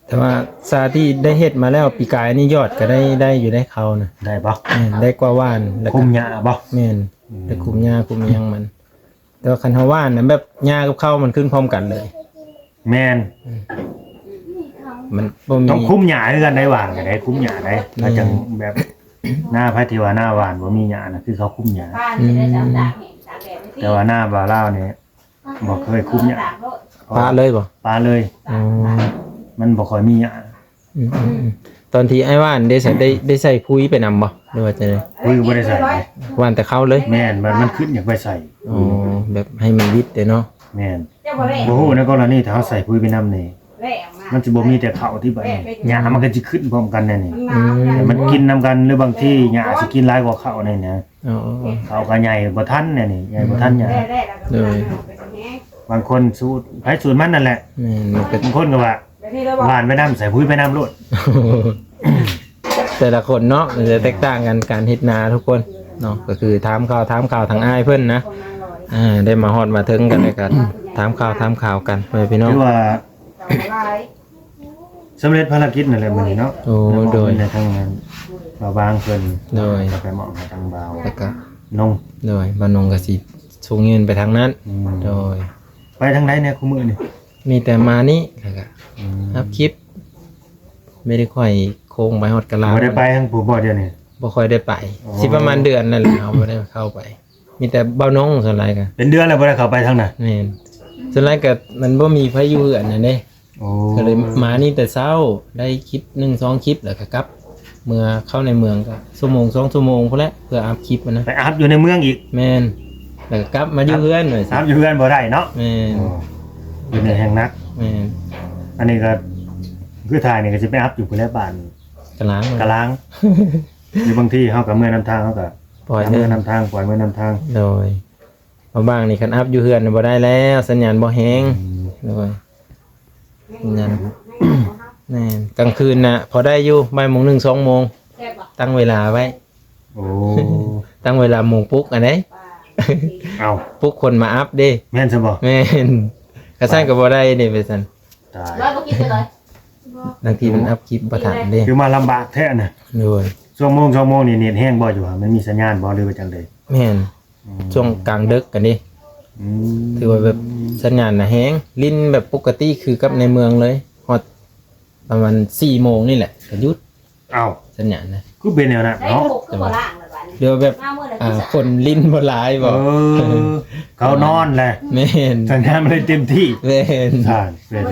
ແຕ່ວ່າສາທີ່ໄດ້ເຮັດມາແລ້ວ ປີກາຍນີ້ຢອດກໍໄດ້ ໄດ້ຢູ່ໄດ໋ເຂົ້ານະ. ໄດ້ບໍ່? ແມ່ນ ໄດ້ກວ່າຫວ່ານ ແລ້ວກໍຄຸມຫຍ້າບໍ່? ແມ່ນ ອືມ ໄດ້ຄຸມຫຍ້າຄຸມຫຍັງມັນ. ແຕ່ວ່າຄັນເຮົາຫວ່ານນະ ແບບຫຍ້າກັບເຂົ້າມັນຂຶ້ນພ້ອມກັນເລີຍ. ແມ່ນ ອືມ ມັນບໍ່ມີ ຕ້ອງຄຸມຫຍ້າຄືກັນໄດ໋ ຫວ່ານກໍໄດ້ຄຸມຫຍ້າໄດ໋. ແມ່ນ ແລ້ວຈັ່ງແບບ ນາໃຜທີ່ວ່ານາຫວ່ານບໍ່ມີຫຍ້ານະ ຄືເຂົາຄຸມຫຍ້າ. ອືມ ແຕ່ວ່ານາບ່າວລາວນີ້ບໍ່ເຄີຍຄຸມຫຍ້າ ປະເລີຍບໍ່? ປະເລີຍ. ອໍ ມັນບໍ່ຄ່ອຍມີຫຍ້າ. ອືມ ອືມ ອືມ ຕອນທີ່ອ້າຍຫວ່ານໄດ້ໃສ່ ໄດ້ ໄດ້ໃສ່ປຸຍໄປນຳບໍ່ ຫຼືວ່າຈັ່ງໃດ? ປຸຍບໍ່ໄດ້ໃສ່ເດ້ ຫວ່ານແຕ່ເຂົ້າເລີຍ. ແມ່ນ ມັນ ມັນຂຶ້ນຢາກໄປໃສ່. ອໍ ແບບໃຫ້ມັນວິດເດ້ເນາະ. ແມ່ນ ບໍ່ຮູ້ໃນກໍລະນີຖ້າເຮົາໃສ່ປຸຍໄປນຳນີ້ ມັນຊິບໍ່ມີແຕ່ເຂົ້າທີ່ບາດນີ້ ຫຍ້າມັນກໍຊິຂຶ້ນພ້ອມກັນແນວນີ້. ອືມ ແຕ່ມັນກິນນຳກັນ ຫຼືບາງທີຫຍ້າຊິກິນຫຼາຍກວ່າເຂົ້າແນວນີ້. ອໍ ເຂົ້າກໍໃຫຍ່ບໍ່ທັນແນວນີ້ ໃຫຍ່ບໍ່ທັນຫຍ້າ. ໂດຍ ບາງຄົນສູດໃຜສູດມັນນັ້ນແຫຼະ. ແມ່ນ ບາງຄົນກໍວ່າ ຫວ່ານໄປນຳ ໃສ່ປຸຍໄປນຳໂລດ. ແຕ່ລະຄົນເນາະ ມັນຈະແຕກຕ່າງກັນ ການເຮັດນາທຸກຄົນເນາະ. ກໍຄືຖາມຂ່າວ ຖາມຂ່າວທາງອ້າຍເພິ່ນນະ ອ່າ ໄດ້ມາຮອດມາເຖິງກັນ ແລ້ວກໍຖາມຂ່າວ ຖາມຂ່າວກັນ ພໍ່ແມ່ພີ່ນ້ອງ. ຖືວ່າສຳເລັດພາລະກິດນັ້ນແຫຼະມື້ນີ້ເນາະ. ໂອ້ ໂດຍ ໄດ້ມອບເງິນໃຫ້ທາງບ່າວບາງເພິ່ນ. ໂດຍ ກໍໄປມອບໃຫ້ທາງບ່າວ ແລ້ວກໍນົງ. ໂດຍ ບ່າວນົງກໍຊິສົ່ງເງິນໄປທາງນັ້ນ. ອືມ ໂດຍ ໄປທາງໃດແດ່ຄູ່ມື້ນີ້? ມີແຕ່ມານີ້ ແລ້ວກໍ ອືມ ອັບຄລິບ ໄມ່ໄດ້ຄ່ອຍໂຄ້ງໄປຮອດກະລາ. ບໍ່ໄດ້ໄປທາງຜູ້ບໍ່ດຽວນີ້? ບໍ່ຄ່ອຍໄດ້ໄປ. ອໍ ຊິປະມານເດືອນນັ້ນແຫຼະ ເຮົາບໍ່ໄດ້ເຂົ້າໄປ. ມີແຕ່ບ່າວນົງສ່ວນຫຼາຍກໍ ເປັນເດືອນແລ້ວບໍ່ໄດ້ເຂົ້າໄປທາງນັ້ນ. ແມ່ນ ສ່ວນຫຼາຍກໍມັນບໍ່ມີໃຜຢູ່ເຮືອນຫັ້ນເດ້. ໂອ້ ກໍເລີຍມານີ້ແຕ່ເຊົ້າ ໄດ້ຄລິບໜຶ່ງສອງຄລິບ ແລ້ວກໍກັບ ເມື່ອເຂົ້າໃນເມືອງກໍຊົ່ວໂມງສອງຊົ່ວໂມງພຸ້ນແຫຼະ ເພື່ອອັບຄລິບຫັ້ນນະ. ໄປອັບຢູ່ໃນເມືອງອີກ? ແມ່ນ ແລ້ວກໍກັບມາຢູ່ເຮືອນ. ອັບຢູ່ເຮືອນບໍ່ໄດ້ເນາະ. ແມ່ນ ໂອ້ ຢູ່ໃນແຮງໜັກ. ແມ່ນ ອັນນີ້ກໍຄືຖ່າຍນີ້ກໍຊິໄປອັບຢູ່ພຸ້ນແຫຼະ ບ້ານກະລາງ ກະລາງ. ຫຼືບາງທີເຮົາກໍເມືອນຳທາງ ເຮົາກໍປ່ອຍເມືອນຳທາງ ປ່ອຍເມືອນຳທາງ. ໂດຍ ມາບາງນີ້ຄັນອັບຢູ່ເຮືອນບໍ່ໄດ້ແລ້ວ ສັນຍານບໍ່ແຮງ. ອືມ ໂດຍ ສັນຍານ ແມ່ນ ກາງຄືນນະພໍໄດ້ຢູ່ ບ່າຍໂມງໜຶ່ງ ສອງໂມງ ຕັ້ງເວລາໄວ້. ໂອ້ ຕັ້ງເວລາໂມງປຸກອັນໃດ. ເອົ້າ ປຸກຄົນມາອັບເດ້. ແມ່ນຊັ້ນບໍ່? ແມ່ນ ຄັນຊັ້ນກໍບໍ່ໄດ້ເດ້ ໄປຊັ້ນ. ຕາຍ ບາງທີມັນອັບຄລິບບໍ່ທັນເດ້. ຄືມາລຳບາກແທ້ນະ. ໂດຍ ຊົ່ວໂມງ ສອງໂມງນີ້ເນັດແຮງບໍ່ຢູ່ຫະ? ມັນມີສັນຍານບໍ່ ຫຼືວ່າຈັ່ງໃດ? ແມ່ນ ອືມ ຊ່ວງກາງດຶກກັນເດ້. ອືມ ຖືວ່າແບບສັນຍານນະແຮງ ຫຼິ້ນແບບປົກກະຕິຄືກັບໃນເມືອງເລີຍ ຮອດປະມານສີ່ໂມງນີ້ແຫຼະກໍຢຸດ. ເອົ້າ ສັນຍານນະ ຄືເປັນແນວນັ້ນເນາະ. ແຕ່ວ່າ ຫຼືວ່າແບບ ອ່າ ຄົນຫຼິ້ນບໍ່ຫຼາຍບໍ່? ເອີ ເຂົານອນແຫຼະ. ແມ່ນ ສັນຍານມັນເລີຍເຕັມທີ່. ແມ່ນ ໃຊ່ ເປັນ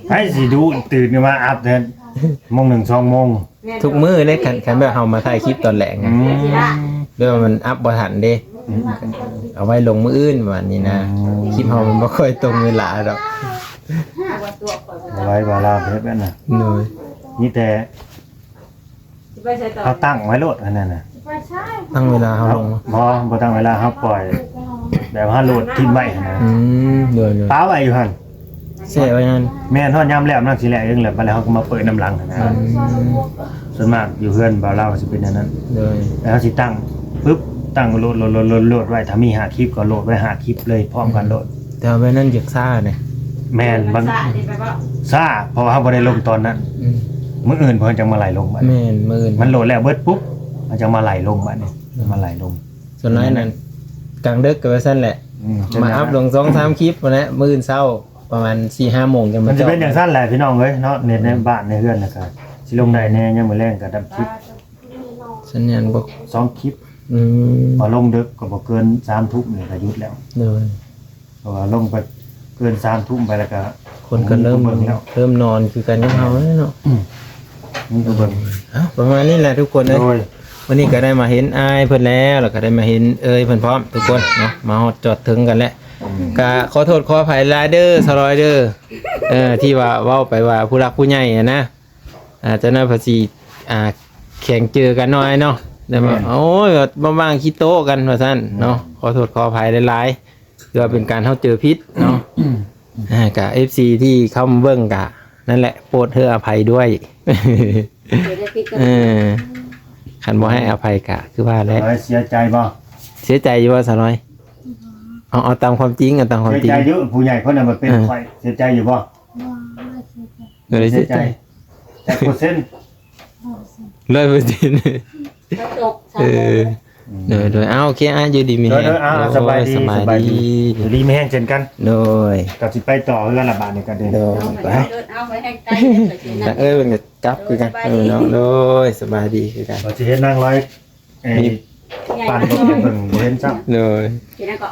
ໃຜຊິດຸຕື່ນມາອັບແທ້ໂມງໜຶ່ງ ສອງໂມງ. ທຸກມື້ເດ້ ຄັນ ຄັນແບບເຮົາມາຖ່າຍຄລິບຕອນແລງນະ. ອືມ ແບບວ່າມັນອັບບໍ່ທັນເດ້. ອືມ ເອົາໄວ້ລົງມື້ອື່ນປະມານນີ້ນະ. ອືມ ຄລິບເຮົາມັນບໍ່ຄ່ອຍຕົງເວລາດອກ. ບໍ່ໄວ້ວ່າລາວເຮັດແບບນັ້ນ. ໂດຍ ມີແຕ່ ຊິໄປໃສຕໍ່? ເຮົາຕັ້ງໄວ້ໂລດອັນນັ້ນນະ. ຕັ້ງເວລາເຮົາລົງບໍ່? ບໍ່ ບໍ່ຕັ້ງເວລາ ເຮົາປ່ອຍ ແບບເຮົາໂຫຼດຖິ້ມໄວ້ຫັ້ນນະ. ອືມ ໂດຍໆ ປະໄວ້ຢູ່ຫັ້ນ ແຊ່ໄວ້ຫັ້ນ. ແມ່ນ ຮອດຍາມແລ້ວ ມັນຊິແລ້ວເອງແຫຼະ ບັດແລ້ວເຮົາກໍມາເປີດນຳຫຼັງຫັ້ນນະ. ອືມ ສ່ວນມາກຢູ່ເຮືອນບ່າວລາວກໍຊິເປັນແນວນັ້ນ. ໂດຍ ແລ້ວເຮົາຊິຕັ້ງປຶບ ຕັ້ງໂຫຼດ ໂຫຼດ ໂຫຼດ ໂຫຼດ ໂຫຼດໄວ້ ຖ້າມີຫ້າຄລິບກໍໂຫຼດໄວ້ຫ້າຄລິບເລີຍ ພ້ອມກັນໂລດ. ແຕ່ວ່າແບບນັ້ນຢາກຊ້າເດ້. ແມ່ນ ມັນຊ້າ ເພາະວ່າເຮົາບໍ່ໄດ້ລົງຕອນນັ້ນ. ອືມ ມື້ອື່ນເພິ່ນຈັ່ງມາໄລ່ລົງບັດ. ແມ່ນ ມື້ອື່ນ ມັນໂຫຼດແລ້ວເບິດປຸບ ມັນຈັ່ງມາໄລ່ລົງບັດນີ້. ອືມ ມາໄລ່ລົງ. ສ່ວນຫຼາຍນັ້ນກາງເດິກກໍວ່າຊັ້ນແຫຼະ ອືມ ມາອັບລົງສອງສາມຄລິບພຸ້ນແຫຼະ ມື້ອື່ນເຊົ້າປະມານສີ່ຫ້າໂມງຈັ່ງມາ ມັນຈະເປັນຈັ່ງຊັ້ນແຫຼະພີ່ນ້ອງເອີຍເນາະ ເນັດໃນບ້ານໃນເຮືອນນະ ກໍຊິລົງໄດ້ແດ່ ຍາມມື້ແລງກໍດັບຄລິບ ສັນຍານບໍ່ ສອງຄລິບ ອືມ ພໍລົງເດິກກໍບໍ່ເກີນສາມທຸ່ມນີ້ກໍຢຸດແລ້ວ ໂດຍ ເພາະວ່າລົງໄປເກີນສາມທຸ່ມໄປແລ້ວກໍ ຄົນກໍເລີ່ມ ບໍ່ມີຜູ້ເບິ່ງແລ້ວ ເລີ່ມນອນຄືກັນກັບເຮົາແລ້ວເນາະ ອືມ ມີຜູ້ເບິ່ງ ເອົ້າ ປະມານນີ້ແຫຼະທຸກຄົນເອີຍ ໂດຍ ວັນນີ້ກໍໄດ້ມາເຫັນອ້າຍເພິ່ນແລ້ວ ແລ້ວກໍໄດ້ມາເຫັນເອີຍເພິ່ນພ້ອມທຸກຄົນເນາະ ມາຮອດຈອດເຖິງກັນແລ້ວ ອືມ ກໍຂໍໂທດຂໍອະໄພຫຼາຍເດີ ສາວລອຍເດີ ເອີ ທີ່ວ່າເວົ້າໄປວ່າຜູ້ຫຼັກຜູ້ໃຫຍ່ຫັ້ນນະ ອາ ເຈົ້າໜ້າຍພາສີ ອ່າ ແຂງເຈີກັນໜ້ອຍເນາະ ແຕ່ວ່າ ແມ່ນ ໂອ້ຍ ບໍ່ວ່າງຂີ້ໂຕະກັນວ່າຊັ້ນເນາະ ແມ່ນ ຂໍໂທດຂໍອະໄພຫຼາຍໆ ຖືວ່າເປັນການເຮົາເຈີຜິດເນາະ ອ່າ ກະເອັຟຊີທີ່ເຂົ້າມາເບິ່ງກະນັ້ນແຫຼະ ໂປດເຮີອະໄພດ້ວຍ ເອີ ຄັນບໍ່ໃຫ້ອະໄພກະຄືວ່າແຫຼະ ເອີ ເສຍໃຈບໍ່? ເສຍໃຈຢູ່ບໍ່ສາວນ້ອຍ? ເອົາ ເອົາຕາມຄວາມຈິງ ເອົາຕາມຄວາມຈິງ ເສຍໃຈຢູ່ ຜູ້ໃຫຍ່ເພິ່ນນະມາເປັນຂ້ອຍ ເສຍໃຈຢູ່ບໍ່? ບໍ່ ບໍ່ເສຍໃຈ ບໍ່ໄດ້ເສຍໃຈ ຈັກເປີເຊັນ? ຮ້ອຍເປີເຊັນ ກະຈົບ ເອີ ໂດຍ ໂດຍ ເອົາ ໂອເຄ ອ່ະ ຢູ່ດີມີແຮງ ໂດຍ ໂດຍ ອ່ະ ໂດຍ ສະບາຍດີ ສະບາຍດີ ສະບາຍດີ ຢູ່ດີມີແຮງເຊັ່ນກັນ ໂດຍ ກໍຊິໄປຕໍ່ເຮືອນລະບາດນີ້ກໍໄດ້ ໂດຍ ໄປ ເອີ ເພິ່ນກໍກັບຄືກັນ ໂດຍ ເອີ ເນາະ ໂດຍ ສະບາຍດີຄືກັນ ກໍຊິເຫັນນາງລອຍ ເອີ ມີ ປັ່ນລົດໄປເບິ່ງ ບໍ່ເຫັນຊ້ຳ ໂດຍ ເປັນຫຍັງເກາະ?